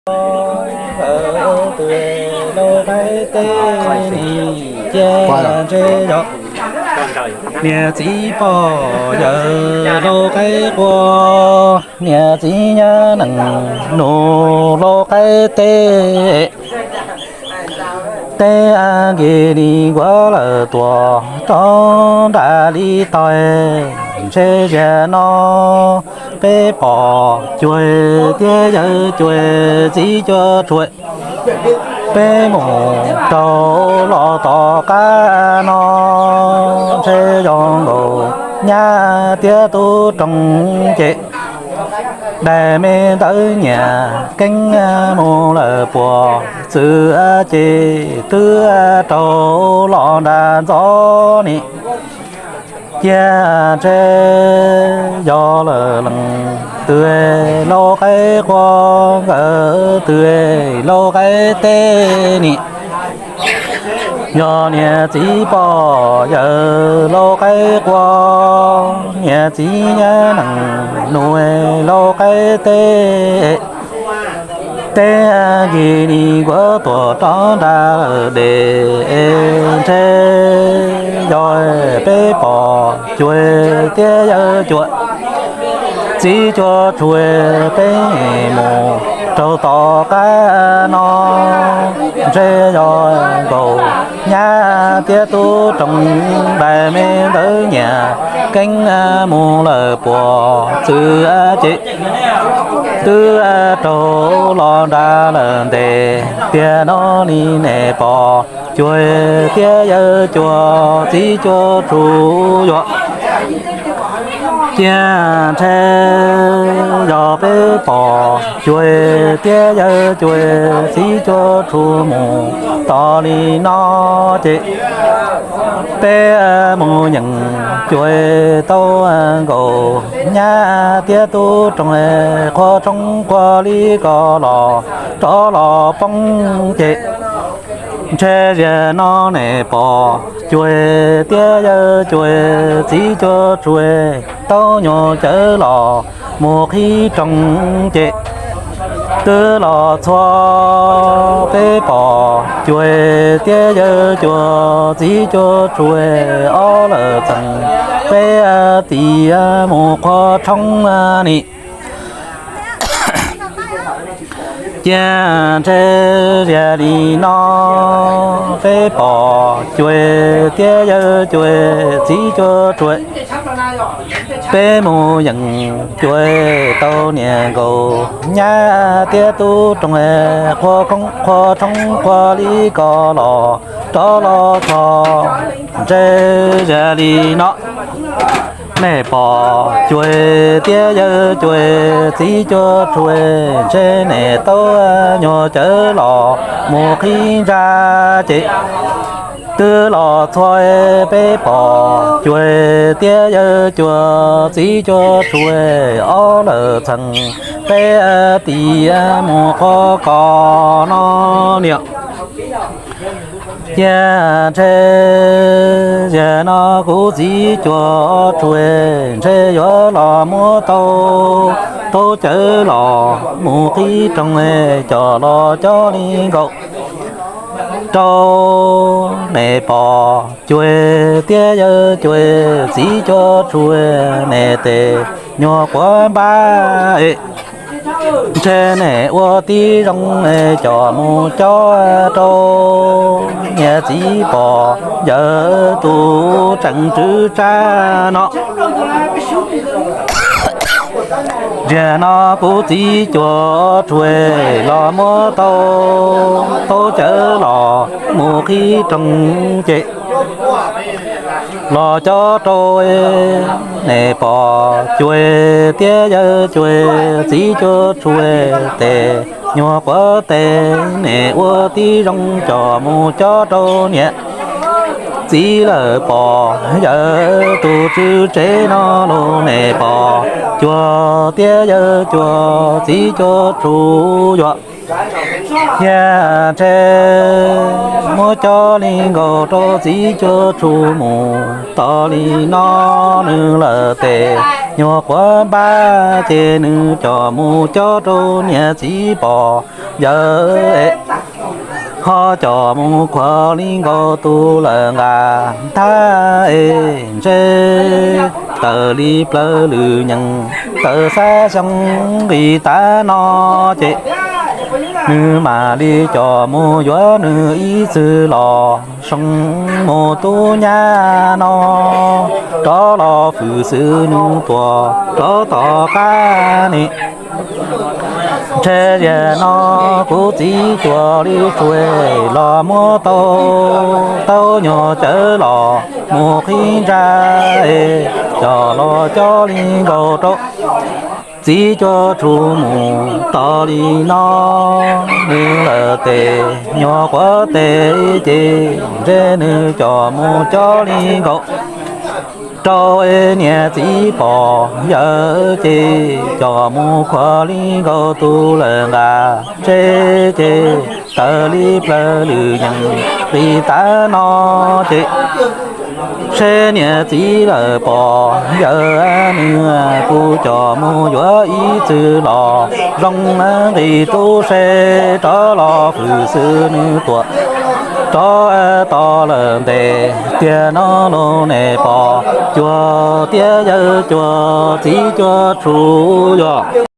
Ntawm tus laus qaib teb nim cia ntshe yog niam txiv pog yawm laus qaib qua, niam txiv nyab nees nus laus qaib teb. Teb nkis li nkuav lawm tuaj rov nram li tog, ntshe ziag no peb pom cuag tiab yawg cuag txiv cuag tshua. Peb mus rau los tom qab no, ntshe yog nkaus nyab thiab tub roog ces dais me ntawd nyiam keeb mus lawm puas txwv ces twb rau los nram ntxov ni. Cia ntshe yog lawm leej twg laus qaib qua, nkawd twg laus qaib teb ni. Yog niam txiv pog yawm laus qaib qua, niam txiv nyab nees nus laus qaib teb. Teb nkis li nkuav tuaj rov nram dej, ntshe yog peb pom cuag tiab yawg cuag txiv cuag tshua. Peb mus rau tom qab no, ntshe yog nkaus nyab thiab tub roog, dais me ntawd nyiam keeb mus lawm puas txwv ces twb rau los nram lawm ntev. Tiam no li nim pom cuag tiab yawg cuag txiv cuag tshua yuav. Cia ntshe yog peb pom cuag tiab yawg cuag txiv cuag tshua mus tos li no ces peb mus yeem cuag tau nkaus nyab thiab tub roog, qhua tshoob qhua li ko los rov los poob ces ntshe ziag no nim pom cuag tiab yawg cuag txiv cuag tshua tau nyuag cawv los mus qhib rooj ces twb los txhua. Peb pom cuag tiab yawg cuag txiv cuag tshua ob lawm txheej, peb tis mus qhua tshoob ni. Cia ntshe ziag li no peb pom cuag tiab yawg cuag txiv cuag tshua, peb mus yeem cuag tau niam nkaus nyab thiab tub rooj, qhua tshoob qhua li ko los rov los txhua. Ntshe ziag li no nej pom cuag tiab yawg cuag txiv cuag tshua, ntshe nej tau nyuag cawv los mus qhib ntsa ces twb los txhua. Peb pom cuag tiab yawg cuag txiv cuag tshua ob lawm txheej, peb tis mus qhua ko no niam. Cia ntshe ziag no kuv txiv cuag tshua, ntshe yuav los muab tau, tau cawv los mus qhib rooj, coj los coj li nkaus rau nej pom cuag tiab yawg cuag txiv cuag tshua, nej tes nyuag quav npab, ntshe nej ua tib zoo coj mus cob rau niam txiv pog yawg tus tseem tswv tsab no. Ziag no kuv txiv cuag tshua los muab tau, tau cawv los mus qhib rooj ces los cob rau nej pom cuag tiab yawg cuag txiv cuag tshua, tes nyuag quav tes nej ua tib zoo coj mus cob rau niam Txiv lawm pom yawm tus tswv tsev no los nim pom cuag tiab yawm cuag txiv cuag tsu yuav yaj ntshe muab coj li nkaus rau txiv cuag tsu mus. Tos li no nws lawm tes nyuag quav npab ces nws coj mus cob rau niam txiv pom yawm ho coj mus khuam li nkaus tus lawm nqa thab es ntshe tawm li plaws lwm nyees tawm xab xyoo nqis tav no ces nws mam li coj mus yuav nws ib txwm los zoo mus tub nyab no rov los fwm xwm nws tuag rov tom qab ne. Ntshe yam no kuv txiv cuag li tsuas los muab tau tau nyuag cawv los mus qhib ntsa es coj los coj li nkaus rau txiv cuag tsu mus. Tos li no nws lawm tes nyuag quav tes ces ntshe nws coj mus coj li nkaus rau niam txiv pom yawm ces coj mus khuam li nkaus tus lawm nqa tsev ces tawm li plaws lwm nyees nqis tav no ces seb niam txiv lawm pom yawm nws kuj coj mus yuav ib txwm los zoo nqis tub se rov los fwm xwm nws tuag rov tom lawm ntev tiag no los nim pom cuag tiab yawm cuag txiv cuag tsu yuav